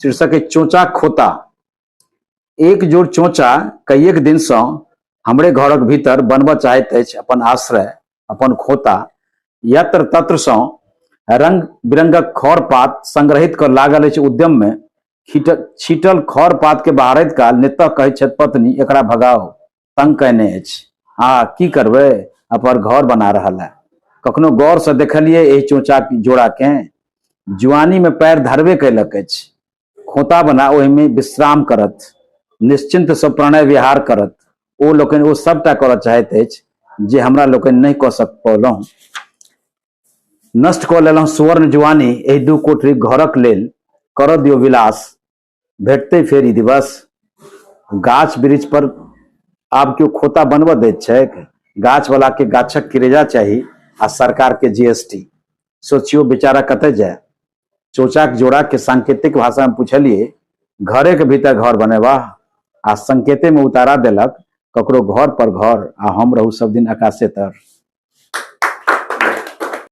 शीर्षक है चोचा खोता। एक जोड़ चोचा कईएक दिन सँ हमरे घरक भीतर बनबऽ चाहैत अछि अपन आश्रय, अपन खोता। यत्र तत्र सँ रंग बिरंगक खर पात संग्रहित कऽ लागल अछि उद्यम मे। छीटल खर पात के बहारैत काल नित्य कहैत छथि पत्नी, एकरा भगाओ, तंग कयने अछि। आ की करबै, अपन घर बना रहल है। कखनो गौर सँ देखलियै एहि चोचा जोड़ा केँ? जुआनी मे पैर धरबे कयलक अछि। खोता बना ओहिमे विश्राम करत, निश्चिन्त सँ प्रणय विहार करत। ओ लोकनि ओ सबटा करऽ चाहैत अछि जे हमरा लोकनि नहि कऽ सक पौलहुँ। नष्ट कऽ लेलहुँ सुवर्ण जुआनी एहि दू कोठरीक घरक लेल। करऽ दियौ विलास, भेटतै फेर ई दिवस? गाछ वृक्ष पर आब केओ खोता बनबऽ दैत छैक? गाछ वाला के गाछक किरेजा चाही आ सरकार के जीएसटी। सोचियो बेचारा कतय जाय? चोचाक जोड़ा के सांकेतिक भाषा में पूछलिए, घरे के भीतर घर बनेबा? आ संकेते में उतारा देलक, ककरो घर पर घर आ हम रहू सब दिन आकाशे तर।